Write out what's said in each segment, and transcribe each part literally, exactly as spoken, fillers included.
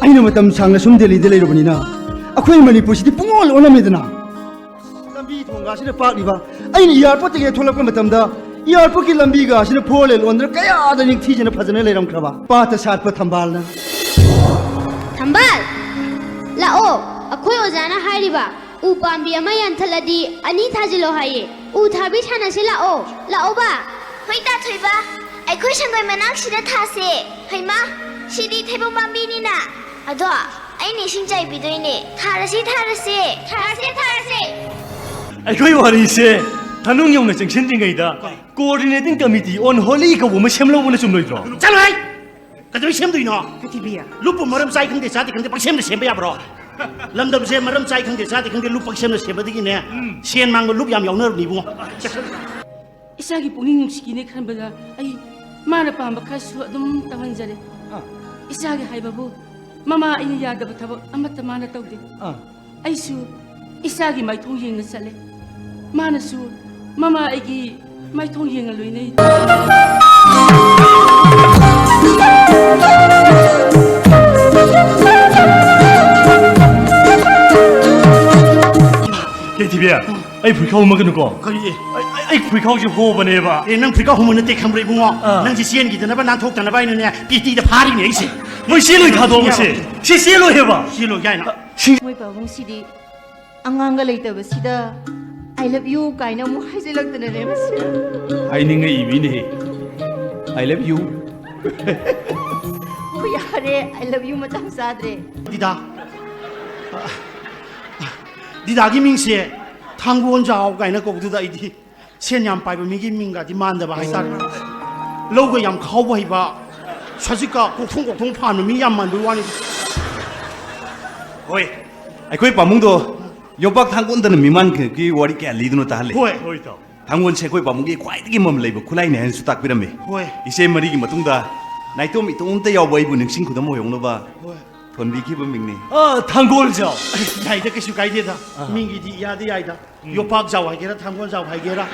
ꯑꯩꯅ ꯃꯇꯝ ꯁꯥꯡꯅ ꯁꯨꯝ ꯗꯦꯜꯂꯤꯗ ꯂꯩꯔꯨꯕꯅꯤꯅ ꯑꯩꯈꯣꯏ ꯃꯅꯤꯄꯨꯔꯁꯤꯗꯤ ꯄꯨꯡꯑꯣꯜ ꯑꯣꯜꯂꯝꯃꯦꯗꯅ꯫ ꯂꯝꯕꯤ ꯊꯣꯡꯒꯥꯁꯤꯅ ꯄꯥꯛꯂꯤꯕ, ꯑꯩꯅ ꯑꯦꯌꯥꯔꯄꯣꯔꯠꯇꯒꯤ ꯊꯣꯛꯂꯛꯄ ꯃꯇꯝꯗ ꯑꯦꯌꯥꯔꯄꯣꯔꯠꯀꯤ ꯂꯝꯕꯤꯒꯥꯁꯤꯅ ꯐꯣꯔ ꯂꯦꯟ ꯑꯣꯟꯗꯨꯅ ꯀꯌꯥꯗ ꯅꯤꯡꯊꯤꯖꯅ ꯐꯖꯅ ꯂꯩꯔꯝꯈ꯭ꯔꯕ꯫ ꯄꯥꯠꯇ ꯁꯥꯠꯄ ꯊꯝꯕꯥꯜꯅ꯫ ꯊꯝꯕꯥꯜ! ꯂꯥꯛꯑꯣ, ꯑꯩꯈꯣꯏ ꯑꯣꯖꯥꯅ ꯍꯥꯏꯔꯤꯕ ꯎ ꯄꯥꯝꯕꯤ ꯑꯃ ꯌꯥꯟꯊꯠꯂꯗꯤ ꯑꯅꯤ ꯊꯥꯖꯤꯜꯂꯣ ꯍꯥꯏꯌꯦ꯫ ꯎ ꯊꯥꯕꯤ ꯁꯥꯟꯅꯁꯤ ꯂꯥꯛꯑꯣ, ꯂꯥꯛꯑꯣꯕ꯫ ꯍꯣꯏ ꯇꯥ ꯊꯣꯏꯕ, ꯑꯩꯈꯣꯏ ꯁꯪꯒꯣꯏ ꯃꯅꯥꯛꯁꯤꯗ ꯊꯥꯁꯦ꯫ ꯍꯩꯃꯥ, ꯁꯤꯗꯤ ꯊꯩꯕꯣꯡ ꯄꯥꯝꯕꯤꯅꯤꯅ꯫ ꯑꯗꯣ ꯑꯩꯅ ꯏꯁꯤꯡ ꯆꯥꯏꯕꯤꯗꯣꯏꯅꯦ꯫ ꯊꯥꯔꯁꯤ, ꯊꯥꯔꯁꯤ꯫ ꯊꯥꯔꯁꯤ, ꯊꯥꯔꯁꯤ꯫ ꯑꯩꯈꯣꯏ ꯋꯥꯔꯤꯁꯦ ꯊꯅꯨꯡ ꯌꯧꯅ ꯆꯪꯁꯤꯟꯗ꯭ꯔꯤꯉꯩꯗ Coordinating Committee on Holi ꯀꯧꯕ ꯑꯃ ꯁꯦꯝꯂꯧꯕꯅ ꯆꯨꯝꯂꯣꯏꯗ꯭ꯔꯣ? ꯆꯠꯂꯣꯍꯦ! ꯀꯩꯗꯧꯕꯩ ꯁꯦꯝꯗꯣꯏꯅꯣ? ꯀꯩꯊꯤꯕꯤ꯫ ꯂꯨꯞꯄ ꯃꯔꯝ ꯆꯥꯏ ꯈꯪꯗꯦ, ꯆꯥꯗꯦ ꯈꯪꯗꯦ, ꯄꯪꯁꯦꯝꯗ ꯁꯦꯝꯕ ꯌꯥꯕ꯭ꯔꯣ? ꯂꯝꯗꯝꯁꯦ ꯃꯔꯝ ꯆꯥꯏ ꯈꯪꯗꯦ, ꯆꯥꯗꯦ ꯈꯪꯗꯦ, ꯂꯨꯞ ꯄꯪꯁꯦꯝꯗ ꯁꯦꯝꯕꯗꯒꯤꯅꯦ, ꯎꯝ꯫ ꯁꯦꯟ ꯃꯥꯡꯕ ꯂꯨꯞ ꯌꯥꯝ ꯌꯥꯎꯅꯔꯕꯅꯤ ꯏꯕꯨꯡꯉꯣ꯫ ꯏꯆꯥꯒꯤ ꯄꯨꯛꯅꯤꯡ ꯅꯨꯡꯁꯤꯒꯤꯅꯦ ꯈꯟꯕꯗ ꯑꯩ ꯃꯥꯅ ꯄꯥꯝꯕ ꯈꯔꯁꯨ ꯑꯗꯨꯝ ꯇꯧꯍꯟꯖꯔꯦ꯫ ꯑꯥ꯫ ꯏꯆꯥꯒꯤ ꯍꯥꯏꯕꯕꯨ ꯃꯃꯥ ꯑꯩꯅ ꯌꯥꯗꯕ ꯊꯕꯛ ꯑꯃꯠꯇ ꯃꯥꯅ ꯇꯧꯗꯦ꯫ ꯑꯥ꯫ ꯑꯩꯁꯨ ꯏꯆꯥꯒꯤ ꯃꯥꯏꯊꯣꯡ ꯌꯦꯡꯅ ꯆꯠꯂꯦ꯫ ꯃꯥꯅꯁꯨ ꯃꯃꯥ ꯑꯩꯒꯤ ꯃꯥꯏꯊꯣꯡ ꯌꯦꯡꯅ ꯂꯣꯏꯅꯩ꯫ ꯀꯦꯊꯤꯕꯤ, ꯑꯩ ꯐꯨꯔꯤꯠꯈꯥꯎ ꯍꯨꯝꯃꯛꯀꯅꯨꯀꯣ꯫ ꯀꯔꯤ? ꯑꯩ, ꯑꯩ, ꯑꯩ ꯐꯨꯔꯤꯠꯈꯥꯎꯁꯦ ꯍꯣꯕꯅꯦꯕ꯫ ꯑꯦ, ꯅꯪ ꯐꯨꯔꯤꯠꯈꯥꯎ ꯍꯨꯝꯃ ꯅꯠꯇꯦ ꯈꯪꯕ꯭ꯔꯥ ꯏꯕꯨꯡꯉꯣ? ꯑꯥ꯫ ꯅꯪꯁꯦ ꯆꯦꯟꯈꯤꯗꯅꯕ ꯅꯥꯟꯊꯣꯛꯇꯅꯕ ꯑꯩꯅꯅꯦ ꯄꯤꯇꯤꯗ ꯐꯥꯔꯤꯅꯦ ꯑꯩꯁꯦ꯫ ꯍꯣꯏ, ꯆꯦꯜꯂꯣꯏ ꯊꯥꯗꯣꯛꯑꯁꯦ꯫ ꯁꯤ ꯆꯦꯜꯂꯣꯏ ꯍꯥꯏꯕ꯫ ꯆꯦꯜꯂꯣꯏ ꯀꯥꯏꯅ꯫ ꯁꯤ- ꯃꯣꯏ ꯄꯥꯕꯨꯡꯁꯤꯗꯤ ꯑꯉꯥꯡꯒ ꯂꯩꯇꯕꯁꯤꯗ "I love you" ꯀꯥꯏꯅ ꯑꯃꯨꯛ ꯍꯥꯏꯖꯤꯜꯂꯛꯇꯅꯅꯦ ꯃꯁꯤ꯫ ꯍꯥꯏꯅꯤꯡꯉꯛꯏ ꯃꯤꯅꯦꯍꯦ꯫ "I love you"꯫ ꯍꯣꯏ, ꯌꯥꯔꯦ, "I love you" ꯃꯇꯥꯡ ꯆꯥꯗ꯭ꯔꯦ꯫ ꯗꯤꯗꯥ꯫ ꯗꯤꯗꯥꯒꯤ ꯃꯤꯡꯁꯦ ꯊꯥꯡꯒꯣꯟꯖꯥꯎ ꯀꯥꯏꯅ ꯀꯧꯕꯗꯨꯗ ꯑꯩꯗꯤ ꯁꯦꯟ ꯌꯥꯝ ꯄꯥꯏꯕ ꯃꯤꯒꯤ ꯃꯤꯡꯒꯗꯤ ꯃꯥꯟꯗꯕ ꯍꯥꯏꯇꯥꯔꯦ꯫ ꯂꯧꯒ ꯌꯥꯝ ꯈꯥꯎꯕ ꯍꯩꯕ, ꯁꯖꯤꯛꯀ ꯀꯣꯛꯊꯣꯡ ꯀꯣꯛꯊꯣꯡ ꯐꯥꯟꯕ ꯃꯤ ꯌꯥꯝ ꯃꯥꯟꯕꯩ ꯋꯥꯅꯤ꯫ ꯍꯣꯏ, ꯑꯩꯈꯣꯏ ꯄꯥꯕꯨꯡꯗꯣ ꯌꯣꯝꯄꯥꯛ ꯊꯥꯡꯒꯣꯟꯗꯅ ꯃꯤꯃꯥꯟꯒꯤ ꯋꯥꯔꯤ ꯀꯌꯥ ꯂꯤꯗꯨꯅ ꯇꯥꯍꯜꯂꯤ꯫ ꯍꯣꯏ, ꯍꯣꯏ, ꯏꯇꯥꯎ꯫ ꯊꯥꯡꯒꯣꯟꯁꯦ ꯑꯩꯈꯣꯏ ꯄꯥꯕꯨꯡꯒꯤ ꯈ꯭ꯋꯥꯏꯗꯒꯤ ꯃꯃꯜ ꯂꯩꯕ ꯈꯨꯠꯂꯥꯏꯅꯦ ꯍꯥꯏꯅꯁꯨ ꯇꯥꯛꯄꯤꯔꯝꯃꯤ꯫ ꯍꯣꯏ꯫ ꯏꯆꯦ ꯃꯔꯤꯒꯤ ꯃꯇꯨꯡꯗ ꯅꯥꯏꯇꯣꯝ ꯏꯇꯣꯝꯇ ꯌꯥꯎꯕ ꯑꯩꯕꯨ ꯅꯤꯡꯁꯤꯡ ꯈꯨꯗꯝ ꯑꯣꯏꯍꯧꯅꯕ ꯍꯣꯏ꯫ ꯊꯣꯟꯕꯤꯈꯤꯕ ꯃꯤꯡꯅꯤ꯫ ꯑꯥ, ꯊꯥꯡꯒꯣꯜꯖꯥꯎ꯫ ꯌꯥꯏꯗ, ꯀꯩꯁꯨ ꯀꯥꯏꯗꯦꯗ꯫ ꯑꯥ꯫ ꯃꯤꯡꯒꯤꯗꯤ ꯏꯌꯥꯗ ꯌꯥꯏꯗ꯫ ꯎꯝ꯫ ꯌꯣꯄꯥꯛ ꯖꯥꯎ ꯍꯥꯏꯒꯦꯔꯥ, ꯊꯥꯡꯒꯣꯜ ꯖꯥꯎ ꯍꯥꯏꯒꯦꯔꯥ,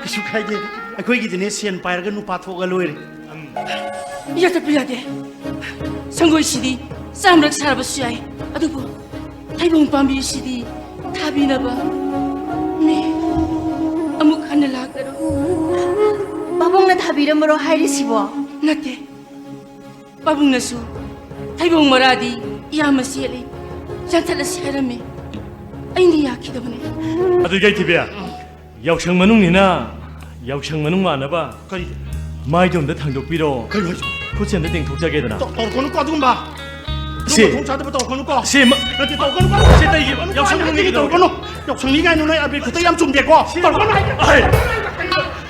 ꯀꯩꯁꯨ ꯀꯥꯏꯗꯦ꯫ ꯑꯩꯈꯣꯏꯒꯤꯗꯤꯅꯦ, ꯁꯦꯟ ꯄꯥꯏꯔꯒ ꯅꯨꯄꯥ ꯊꯣꯛꯑꯒ ꯂꯣꯏꯔꯦ꯫ ꯌꯥꯊꯠꯄ ꯌꯥꯗꯦ꯫ ꯁꯪꯒꯣꯏꯁꯤꯗꯤ ꯆꯥꯝꯔꯛ ꯁꯥꯔꯕꯁꯨ ꯌꯥꯏ, ꯑꯗꯨꯕꯨ ꯊꯩꯕꯣꯡ ꯄꯥꯝꯕꯤ ꯑꯁꯤꯗꯤ ꯊꯥꯕꯤꯅꯕ ꯃꯤ ꯑꯃꯨꯛ ꯍꯟꯅ ꯂꯥꯛꯂꯔꯣꯏ꯫ ꯄꯥꯕꯨꯡꯅ ꯊꯥꯕꯤꯔꯝꯃꯔꯣ ꯍꯥꯏꯔꯤꯁꯤꯕꯣ? ꯅꯠꯇꯦ, ꯄꯥꯕꯨꯡꯅꯁꯨ ꯊꯩꯕꯣꯡ ꯃꯔꯥꯗꯤ ꯏꯌꯥꯝꯕ ꯆꯦꯠꯂꯤ, ꯌꯥꯟꯊꯠꯂꯁꯤ ꯍꯥꯏꯔꯝꯃꯤ꯫ ꯑꯩꯅ ꯌꯥꯈꯤꯗꯕꯅꯤ꯫ ꯑꯗꯨ ꯌꯥꯏꯊꯤꯕꯤ, ꯌꯥꯎꯁꯪ ꯃꯅꯨꯡꯅꯤꯅ ꯌꯥꯎꯁꯪ ꯃꯅꯨꯡ ꯃꯥꯟꯅꯕ ꯀꯔꯤ? ꯃꯥꯏꯗꯣ ꯑꯝꯇ ꯊꯥꯡꯗꯣꯛꯄꯤꯔꯣ꯫ ꯀꯩꯅꯣ ꯍꯥꯏꯁꯤꯕꯣ? ꯈꯨꯠꯁꯦ ꯑꯝꯇ ꯇꯦꯡꯊꯣꯛꯆꯒꯦꯗꯅ꯫ ꯇꯧ-, ꯇꯧꯔꯛꯀꯅꯨꯀꯣ ꯑꯗꯨꯒꯨꯝꯕ꯫ ꯁꯤ꯫ ꯑꯗꯨꯒꯨꯝꯕ ꯊꯣꯡ ꯆꯥꯗꯕ ꯇꯧꯔꯛꯀꯅꯨꯀꯣ꯫ ꯁꯤ ꯃ-, ꯅꯠꯇꯦ, ꯇꯧꯔꯛꯀꯅꯨꯀꯣ꯫ ꯁꯤ ꯇꯩꯒꯤ ꯇꯧꯔꯛꯀꯅꯨ, ꯌꯥꯎꯁꯪ ꯃꯅꯨꯡꯒꯤ ꯇꯧꯔꯛꯀꯅꯨ꯫ ꯌꯥꯎꯁꯪꯅꯤ ꯀꯥꯏꯅ ꯅꯣꯏ ꯑꯕꯦꯔ ꯈꯨꯠꯇ ꯌꯥꯝ ꯆꯨꯝꯗꯦꯀꯣ꯫ ꯁꯤ ꯇꯧꯔꯛꯀꯅꯨ ꯍꯥꯏ-, ꯑꯩ꯫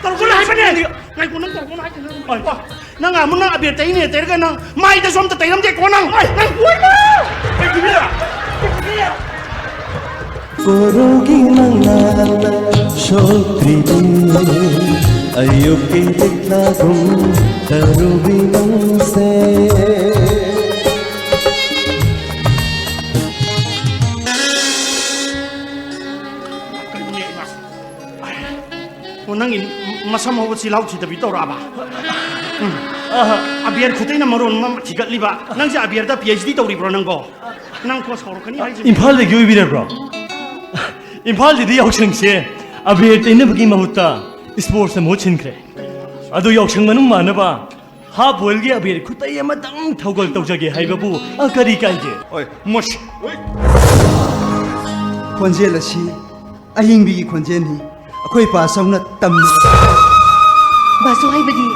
ꯇꯧꯔꯛꯀꯅꯨ ꯍꯥꯏꯕꯅꯦ꯫ ꯉꯥꯏꯈꯣ, ꯅꯪ ꯇꯧꯔꯛꯀꯅꯨ ꯍꯥꯏꯁꯤꯅ꯫ ꯑꯩ꯫ ꯅꯪ ꯑꯃꯨꯛ ꯅꯪ ꯑꯕꯦꯔ ꯇꯩꯅꯦ ꯇꯩꯔꯒ ꯅꯪ ꯃꯥꯏꯗꯁꯨ ꯑꯝꯇ ꯇꯩꯔꯝꯗꯦꯀꯣ ꯅꯪ꯫ ꯅꯪ ꯀꯣꯏꯕ꯫ ꯀꯣꯔꯧꯒꯤ ꯃꯉꯥꯜꯅ ꯁꯣꯛꯇ꯭ꯔꯤꯕꯤ ꯑꯌꯨꯛꯀꯤ ꯂꯤꯛꯂꯥꯒꯨꯝ ꯇꯔꯨꯕꯤ ꯅꯪꯁꯦ꯫ ꯑꯣ, ꯅꯪꯒꯤ ꯃꯁꯝ ꯍꯧꯕ ꯆꯤꯜꯍꯥꯎ ꯊꯤꯗꯕꯤ ꯇꯧꯔꯛꯑꯕ? ꯎꯝ꯫ ꯑꯕꯦꯔ ꯈꯨꯇꯩꯅ ꯃꯔꯣꯟ ꯑꯃ ꯊꯤꯒꯠꯂꯤꯕ꯫ ꯅꯪꯁꯦ ꯑꯕꯦꯔꯗ ꯄꯤ ꯑꯩꯆ ꯗꯤ ꯇꯧꯔꯤꯕ꯭ꯔꯣ ꯅꯪꯕꯣ? ꯅꯪ ꯀꯣ ꯁꯥꯎꯔꯛꯀꯅꯤ ꯍꯥꯏꯁꯤꯕ꯫ ꯏꯝꯐꯥꯜꯗꯒꯤ ꯑꯣꯏꯕꯤꯔꯕ꯭ꯔꯣ? ꯏꯝꯐꯥꯜꯗꯗꯤ ꯌꯥꯎꯁꯪꯁꯦ ꯑꯕꯦꯔ ꯇꯩꯅꯕꯒꯤ ꯃꯍꯨꯠꯇ ꯏꯁꯄꯣꯔꯠꯁꯅ ꯃꯍꯨꯠ ꯁꯤꯟꯈ꯭ꯔꯦ꯫ ꯑꯗꯣ ꯌꯥꯎꯁꯪ ꯃꯅꯨꯡ ꯃꯥꯟꯅꯕ ꯍꯥꯞ ꯕꯣꯏꯜꯒꯤ ꯑꯕꯦꯔ ꯈꯨꯇꯩ ꯑꯃꯇꯪ ꯊꯧꯒꯜ ꯇꯧꯖꯒꯦ ꯍꯥꯏꯕꯕꯨ, ꯑ, ꯀꯔꯤ ꯀꯥꯏꯒꯦ? ꯍꯣꯏ, ꯃꯣꯁ-, ꯈꯣꯟꯖꯦꯜ ꯑꯁꯤ ꯑꯍꯤꯡꯕꯤꯒꯤ ꯈꯣꯟꯖꯦꯜꯅꯤ꯫ ꯑꯩꯈꯣꯏ ꯄꯥꯆꯧꯅ ꯇꯝꯃꯤ꯫ ꯕꯥꯆꯧ ꯍꯥꯏꯕꯗꯤ?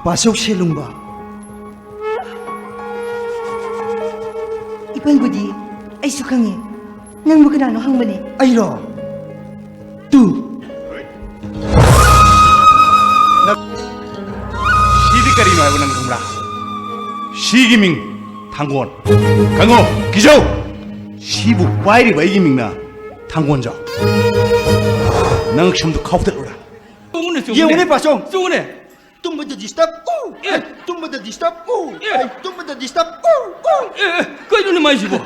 ꯕꯥꯆꯧ ꯁꯦꯂꯨꯡꯕ꯫ ꯏꯄꯟꯕꯨꯗꯤ ꯑꯩꯁꯨ ꯈꯪꯉꯤ꯫ ꯅꯪꯕꯨ ꯀꯅꯥꯅꯣ ꯍꯪꯕꯅꯦ꯫ ꯑꯩꯔꯣ? ꯇꯨ꯫ ꯅ-, ꯁꯤꯗꯤ ꯀꯔꯤꯅꯣ ꯍꯥꯏꯕ ꯅꯪ ꯈꯪꯕ꯭ꯔꯥ? ꯁꯤꯒꯤ ꯃꯤꯡ ꯊꯥꯡꯒꯣꯟ꯫ ꯈꯪꯉꯣ, ꯀꯤꯖꯧ꯫ ꯁꯤꯕꯨ ꯄꯥꯏꯔꯤꯕ ꯑꯩꯒꯤ ꯃꯤꯡꯅ ꯊꯥꯡꯒꯣꯟꯖꯥꯎ꯫ ꯅꯪ ꯁꯝꯗꯨ ꯈꯥꯎꯊꯠꯂꯨꯔꯥ? ꯆꯨꯝꯃꯨꯅꯦ, ꯆꯨꯝꯃꯨꯅꯦ꯫ ꯌꯦꯡꯉꯨꯅꯦ, ꯄꯥꯆꯧ꯫ ꯆꯨꯝꯃꯨꯅꯦ꯫ ꯇꯨꯝꯕꯗ ꯗꯤꯁꯇꯔꯕ꯫ ꯎ! ꯑꯦ! ꯇꯨꯝꯕꯗ ꯗꯤꯁꯇꯔꯕ꯫ ꯎ! ꯑꯦ! ꯑꯩ ꯇꯨꯝꯕꯗ ꯗꯤꯁꯇꯔꯕ꯫ ꯎ! ꯎ! ꯑꯦ, ꯑꯦ, ꯀꯩꯅꯣꯅꯦ ꯃꯥꯏꯁꯤꯕꯣ?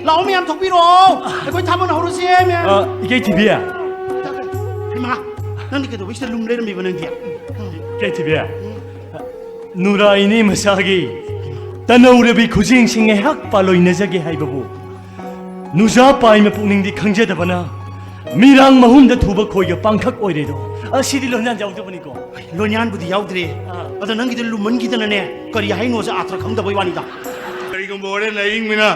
ꯂꯥꯛꯑꯣ ꯃꯌꯥꯝ, ꯊꯣꯛꯄꯤꯔꯛꯑꯣ꯫ ꯑꯩꯈꯣꯏ ꯊꯥꯕꯜ ꯍꯧꯔꯁꯦ ꯃꯌꯥꯝ꯫ ꯑ, ꯏꯀꯩ ꯊꯤꯕꯤ꯫ ꯏꯃꯥ꯫ ꯅꯪꯗꯤ ꯀꯩꯗꯧꯕꯩ ꯁꯤꯗ ꯂꯨꯝ ꯂꯩꯔꯝꯃꯤꯕ ꯅꯪꯗꯤ? ꯀꯩꯊꯤꯕꯤ, ꯅꯨꯔꯥꯏꯅꯤ ꯃꯆꯥꯒꯤ ꯇꯅꯧꯔꯕꯤ ꯈꯨꯖꯤꯡꯁꯤ ꯉꯥꯏꯍꯥꯛ ꯄꯥꯂꯣꯏꯅꯖꯒꯦ ꯍꯥꯏꯕꯕꯨ, ꯅꯨꯖꯥ ꯄꯥꯏꯃ ꯄꯨꯛꯅꯤꯡꯗꯤ ꯈꯪꯖꯗꯕꯅ ꯃꯤꯔꯥꯡ ꯃꯍꯨꯝꯗ ꯊꯨꯕ ꯈꯣꯏꯒ ꯄꯥꯡꯈꯛ ꯑꯣꯏꯔꯦꯗꯣ꯫ ꯑꯁꯤꯗꯤ ꯂꯣꯟꯌꯥꯟ ꯌꯥꯎꯗꯕꯅꯤꯀꯣ꯫ ꯂꯣꯟꯌꯥꯟꯕꯨꯗꯤ ꯌꯥꯎꯗ꯭ꯔꯦ꯫ ꯑꯥ꯫ ꯑꯗꯣ ꯅꯪꯒꯤꯗꯤ ꯂꯨꯝꯃꯟꯈꯤꯗꯅꯅꯦ, ꯀꯔꯤ ꯍꯥꯏꯅꯣꯁꯦ ꯑꯥꯊ꯭ꯔ ꯈꯪꯗꯕꯩ ꯋꯥꯅꯤꯗ꯫ ꯀꯔꯤꯒꯨꯝꯕ ꯍꯣꯔꯦꯟ ꯑꯌꯤꯡꯕꯅ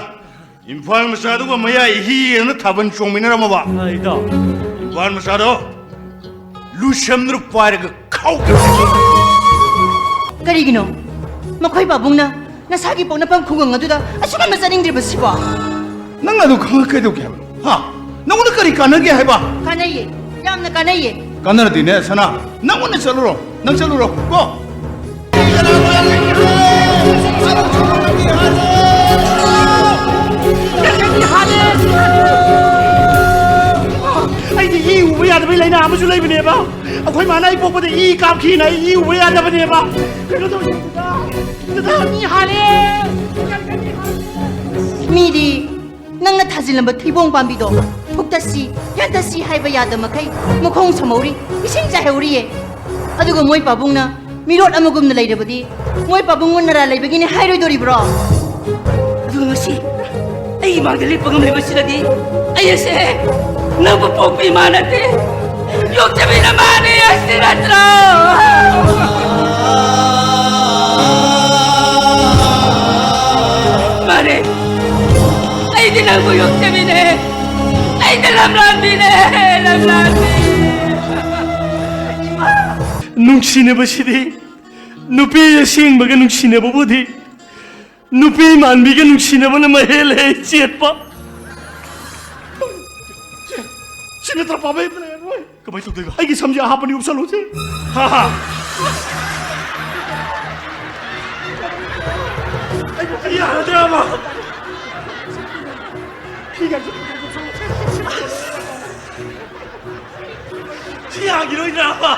ꯏꯝꯐꯥꯜ ꯃꯆꯥꯗꯨꯒ ꯃꯌꯥꯏ ꯏꯍꯤ ꯍꯦꯟꯅ ꯊꯥꯕꯜ ꯆꯣꯡꯃꯤꯟꯅꯔꯝꯃꯕ? ꯑꯥ, ꯏꯇꯥꯎ꯫ ꯏꯝꯐꯥꯜ ꯃꯆꯥꯗꯣ ꯂꯨꯁꯝꯗ꯭ꯔꯨ ꯄꯥꯏꯔꯒ ꯈꯥꯎꯈ꯭ꯔꯦ꯫ ꯀꯔꯤꯒꯤꯅꯣ ꯃꯈꯣꯏ ꯄꯥꯕꯨꯡꯅ ꯅꯁꯥꯒꯤ ꯄꯣꯛꯅꯐꯝ ꯈꯨꯡꯒꯪ ꯑꯗꯨꯗ ꯑꯁꯨꯛ ꯌꯥꯝꯅ ꯆꯠꯅꯤꯡꯗ꯭ꯔꯤꯕꯁꯤꯕꯣ? ꯅꯪ ꯑꯗꯨ ꯈꯪꯉ ꯀꯩꯗꯧꯒꯦ ꯍꯥꯏꯕꯅꯣ? ꯍꯥ? ꯅꯪꯉꯣꯟꯗ ꯀꯔꯤ ꯀꯥꯟꯅꯒꯦ ꯍꯥꯏꯕ? ꯀꯥꯟꯅꯩꯌꯦ, ꯌꯥꯝꯅ ꯀꯥꯟꯅꯩꯌꯦ꯫ ꯀꯥꯟꯅꯔꯗꯤꯅꯦ, ꯁꯅꯥ, ꯅꯪ ꯑꯣꯏꯅ ꯆꯠꯂꯨꯔꯣ꯫ ꯅꯪ ꯆꯠꯂꯨꯔꯣ ꯀꯣ꯫ ꯑꯩꯗꯤ ꯏ ꯎꯕ ꯌꯥꯗꯕꯩ ꯂꯥꯏꯅꯥ ꯑꯃꯁꯨ ꯂꯩꯕꯅꯦꯕ꯫ ꯑꯩꯈꯣꯏ ꯃꯥꯅ ꯑꯩ ꯄꯣꯛꯄꯗ ꯏ ꯀꯥꯞꯈꯤꯅ ꯑꯩ ꯏ ꯎꯕ ꯌꯥꯗꯕꯅꯦꯕ꯫ ꯀꯩꯅꯣ ꯇꯧꯁꯦ꯫ ꯃꯤꯗꯤ ꯅꯪꯅ ꯊꯥꯖꯤꯜꯂꯝꯕ ꯊꯩꯕꯣꯡ ꯄꯥꯝꯕꯤꯗꯣ ꯐꯨꯛꯇꯠꯁꯤ, ꯌꯥꯟꯊꯠꯁꯤ ꯍꯥꯏꯕ ꯌꯥꯗ ꯃꯈꯩ ꯃꯈꯣꯡ ꯁꯝꯍꯧꯔꯤ, ꯏꯁꯤꯡ ꯆꯥꯏꯍꯧꯔꯤꯌꯦ꯫ ꯑꯗꯨꯒ ꯃꯣꯏ ꯄꯥꯕꯨꯡꯅ ꯃꯤꯔꯣꯠ ꯑꯃꯒꯨꯝꯅ ꯂꯩꯔꯕꯗꯤ ꯃꯣꯏ ꯄꯥꯕꯨꯡ ꯅꯔꯥ ꯂꯩꯕꯒꯤꯅꯤ ꯍꯥꯏꯔꯣꯏꯗꯣꯔꯤꯕ꯭ꯔꯣ? ꯑꯗꯨꯒ ꯉꯁꯤ ꯑꯩꯒꯤ ꯃꯥꯡꯗ ꯂꯦꯞꯄ ꯉꯝꯂꯤꯕꯁꯤꯗꯗꯤ ꯑꯩ ꯑꯁꯦ ꯅꯪꯕꯨ ꯄꯣꯛꯄ ꯏꯃꯥ ꯅꯠꯇꯦ, ꯌꯣꯛꯆꯕꯤ ꯅꯃꯥꯅꯦ, ꯑꯁꯤ ꯅꯠꯇ꯭ꯔꯣ? ꯃꯥꯅꯦ, ꯑꯩꯗꯤ ꯅꯪꯕꯨ ꯌꯣꯛꯆꯕꯤꯅꯦ, ꯑꯩꯗꯤ ꯂꯝꯂꯥꯟꯕꯤꯅꯦ, ꯂꯝꯂꯥꯟꯕꯤ꯫ ꯅꯨꯡꯁꯤꯅꯕꯁꯤꯗꯤ ꯅꯨꯄꯤ ꯑꯁꯦꯡꯕꯒ ꯅꯨꯡꯁꯤꯅꯕꯕꯨꯗꯤ ꯅꯨꯄꯤ ꯃꯥꯟꯕꯤꯒ ꯅꯨꯡꯁꯤꯅꯕꯅ ꯃꯍꯦꯜꯂꯦ ꯆꯦꯠꯄ꯫ ꯁꯤ ꯅꯠꯇ꯭ꯔ ꯄꯥꯝꯕꯩ ꯑꯝꯇ ꯂꯩꯔꯔꯣꯏ꯫ ꯀꯃꯥꯏ ꯇꯧꯗꯣꯏꯕ? ꯑꯩꯒꯤ ꯁꯝꯁꯦ ꯑꯍꯥꯞꯄꯅꯤ ꯎꯞꯁꯜꯂꯨꯁꯦ꯫ ꯍꯥ ꯍꯥ꯫ ꯑꯩ ꯌꯥꯔꯗ꯭ꯔꯕ? ꯁꯤ ꯌꯥꯈꯤꯔꯣꯏꯗ꯭ꯔꯕ?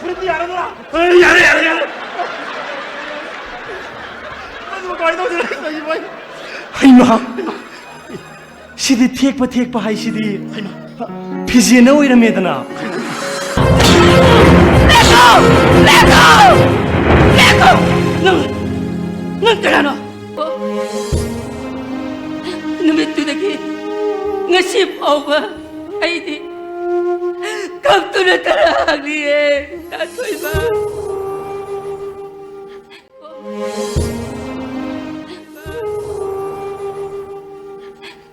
ꯐꯨꯔꯤꯠꯇꯤ ꯌꯥꯔꯗ꯭ꯔꯥ? ꯑꯦ, ꯌꯥꯔꯦ, ꯌꯥꯔꯦ, ꯌꯥꯔꯦ꯫ ꯃꯗꯨ ꯀꯃꯥꯏꯅ ꯇꯧꯗꯣꯏꯅꯣ? ꯀꯩꯅꯣ? ꯍꯩꯃꯥ! ꯁꯤꯗꯤ ꯊꯦꯛꯄ ꯊꯦꯛꯄ ꯍꯥꯏꯁꯤꯗꯤ ꯐꯤꯖꯦꯅ ꯑꯣꯏꯔꯝꯃꯦꯗꯅ꯫ ꯂꯦꯛꯀꯣ! ꯂꯦꯛꯀꯣ! ꯂꯦꯛꯀꯣ! ꯅꯪ, ꯅꯪ ꯀꯅꯥꯅꯣ? ꯅꯨꯃꯤꯠꯇꯨꯗꯒꯤ ꯉꯁꯤ ꯐꯥꯎꯕ ꯑꯩꯗꯤ ꯀꯞꯇꯨꯅ ꯇꯔꯥꯛꯂꯤꯌꯦ, ꯇꯥꯊꯣꯏꯕ꯫